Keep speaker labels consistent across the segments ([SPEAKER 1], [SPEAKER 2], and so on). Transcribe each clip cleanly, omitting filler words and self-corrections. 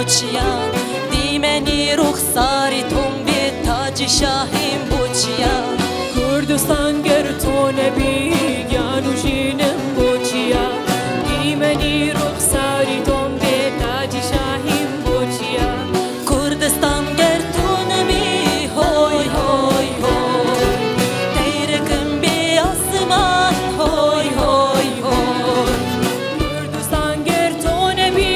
[SPEAKER 1] بۆ چیا دیمەنی ڕوخساری تۆم بێ تاجی شاهیم بۆ چیا.
[SPEAKER 2] کوردستان گەر تۆ نەبی گیان و ژینم بۆ چیا دیمەنی ڕوخساری تۆم بێ تاجی شاهیم بۆ چیا.
[SPEAKER 1] کوردستان گەر تۆ نەبی هۆی هۆی هۆی تەیرەکم بێ ئاسمان هۆی هۆی هۆی.
[SPEAKER 2] کوردستان گەر تۆ نەبی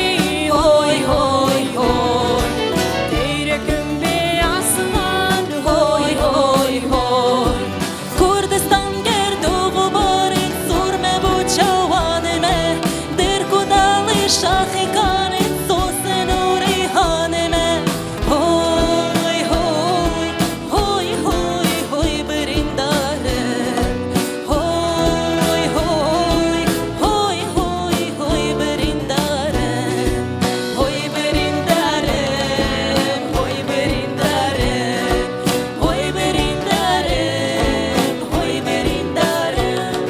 [SPEAKER 1] هۆی هۆی هۆی
[SPEAKER 2] تەیرەکم بێ ئاسمان
[SPEAKER 1] هۆی هۆی هۆی. کوردستان گەر دۆغ و بارت سورمە بۆ چاوانمە دەرک و داڵی شاخەکانت سۆسن و ڕێهانمە هۆی هۆی هۆی هۆی هۆی بریندارم هۆی هۆی هۆی هۆی هۆی بریندارم هۆی بریندارم هۆی بریندارم هۆی بریندارم هۆی بریندارم.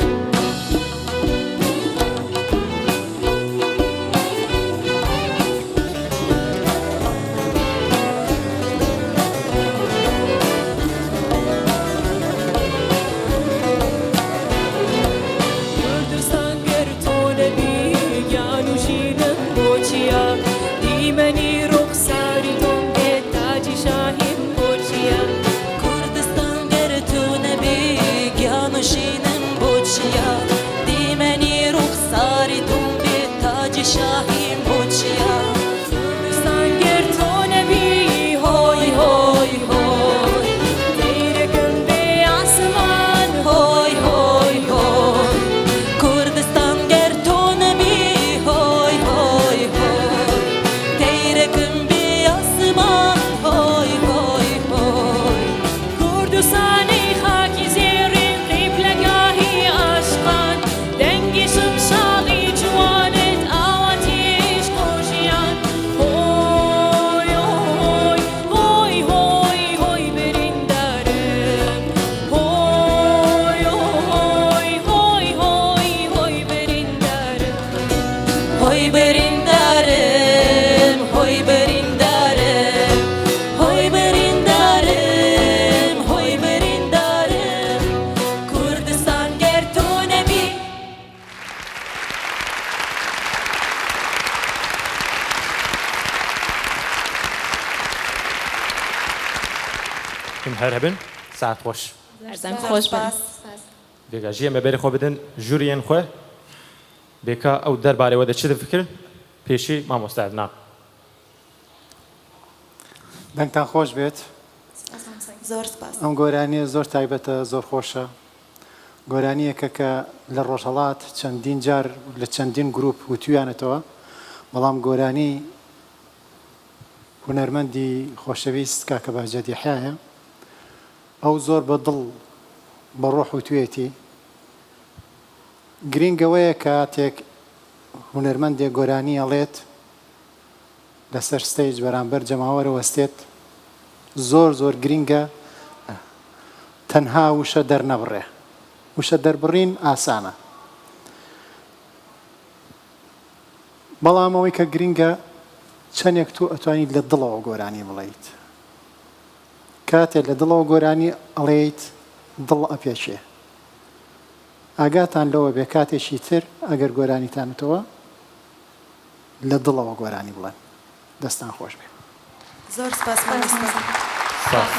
[SPEAKER 2] کوردستان گەر تۆ نەبی گیان و ژینم بۆ چیا دیمەنی ڕوخساری تۆم بێ تاجی شاهیم بۆ چیا.
[SPEAKER 1] کوردستان گەر تۆ نەبی گیان و ژینم بۆ چیا دیمەنی ڕوخساری تۆم بێ تاجی شاهیم بۆ چیا.
[SPEAKER 2] کوردستان گەر تۆ نەبی
[SPEAKER 1] هۆی هۆی هۆی
[SPEAKER 2] تەیرەکم بێ ئاسمان
[SPEAKER 1] هۆی هۆی هۆی. کوردستان گەر تۆ نەبی هۆی هۆی هۆی تەیرەکم بێ ئاسمان هۆی هۆی هۆی.
[SPEAKER 2] کوردستانی خاکی زێڕین قیبلەگاهی عاشقان دەنگی شمشاڵی جوانت ئاواتی عیشق و ژیان هۆی هۆی هۆی هۆی هۆی بریندارم هۆی هۆی هۆی هۆی هۆی بریندارم
[SPEAKER 1] هۆی بریندارم هۆی بریندارم هۆی بریندارم هۆی بریندارم کوردستان گەر تۆ نەبی.
[SPEAKER 3] هون هەر هەبن سەعات خۆش.
[SPEAKER 4] دەنگ خۆش بن.
[SPEAKER 3] بێگا ژیە مە بەرێ خۆ بدەن ژوریێن خوێ بێکا ئەو دەربارەوە دە چ دفکرن پێشی مامۆستا عەدنان.
[SPEAKER 5] دەنگتان خۆش بێت.
[SPEAKER 6] زۆر سپاس.
[SPEAKER 5] ئەم گۆرانیە زۆر تایبەتە زۆر خۆشە گۆرانیەکە کە لە ڕۆژهەڵات چەندین جار لە چەندین گروپ وتویانەتەوە بەڵام گۆرانی هونەرمەندی خۆشەویست کاکە بەهجەت یەحیایە ئەو زۆر بە دڵ بە ڕۆح وتویەتی گرینگ ئەوەیە کاتێک هونەرمەندێک گۆرانی ئەڵێت لەسەر stage بەرامبەر جەماوەر ئەوەستێت زۆر زۆر گرینگە تەنها وشە دەرنەبڕێ وشە دەربڕین ئاسانە بەڵام ئەوەی کە گرینگە چەندێک تۆ ئەتوانیت لە دڵەوە گۆرانی بڵێیت کاتێ لە دڵەوە گۆرانی ئەڵێیت دڵ ئەپێچێ ئاگاتان لەوە بێ کاتێکی تر ئەگەر گۆرانیتان وتەوە لە دڵەوە گۆرانی بڵێن دەستان خۆش بێ.
[SPEAKER 6] زۆر سپاس مامۆستا.
[SPEAKER 3] سپاس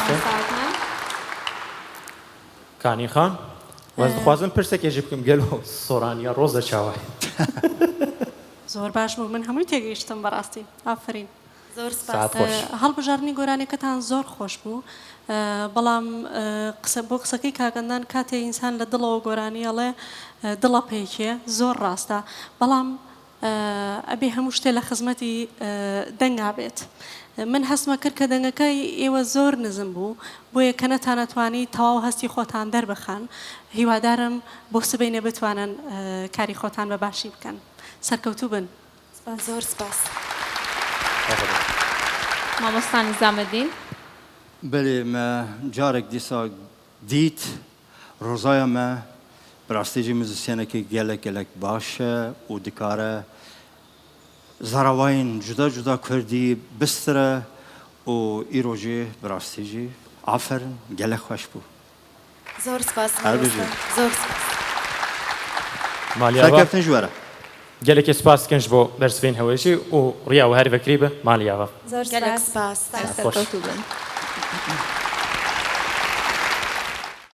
[SPEAKER 3] کانی خان وەز دخوازم پرسێکێ ژی بکەم گەلۆ سۆرانیە ڕۆزە چاوای.
[SPEAKER 7] زۆر باش بوو من هەمووی تێگەیشتم بەڕاستی ئافەرین.
[SPEAKER 6] زۆر سپاس.
[SPEAKER 3] سەعات خۆش.
[SPEAKER 7] هەڵبژاردنی گۆرانیەکەتان زۆر خۆش بوو بەڵام قسە بۆ قسەکەی کاک ئەندان کاتێ ئینسان لە دڵەوە گۆرانی ئەڵێ دڵە پێکێ زۆر ڕاستە بەڵام ئەبێ هەموو شتێ لە خزمەتی دەنگا بێت من هەستمە کرد کە دەنگەکەی ئێوە زۆر نزم بوو بۆیە کە نەتانەتوانی تەواو هەستی خۆتان دەربخەن هیوادارم بۆ سبەینێ بتوانن کاری خۆتان بە باشی بکەن سەرکەوتوو بن.
[SPEAKER 6] زۆر سپاس.
[SPEAKER 4] مامۆستا نیزامەدین.
[SPEAKER 8] بەلێ مە جارێک دیسا دیت ڕۆزایا مە بەراستی ژی موزیسیەنەکی گەلەک گەلەک باشە و دکارە. زاراوایên cuda cuda Kurdî bistire û îro jî bi rastî jî aferin gelek xweş bû.
[SPEAKER 6] زۆر سپاس
[SPEAKER 8] Her bijî.
[SPEAKER 6] مامۆستا زۆر سپاس.
[SPEAKER 3] مالی ava.
[SPEAKER 8] Serkeftin ji we re.
[SPEAKER 3] Gelekê spas dikin ji bo bersivên hewê jî û riya we her vekirî be. Malî ava.
[SPEAKER 9] زۆر
[SPEAKER 4] Gelek
[SPEAKER 9] سپاس.
[SPEAKER 6] Gelek spas.
[SPEAKER 4] Serkewtû bin.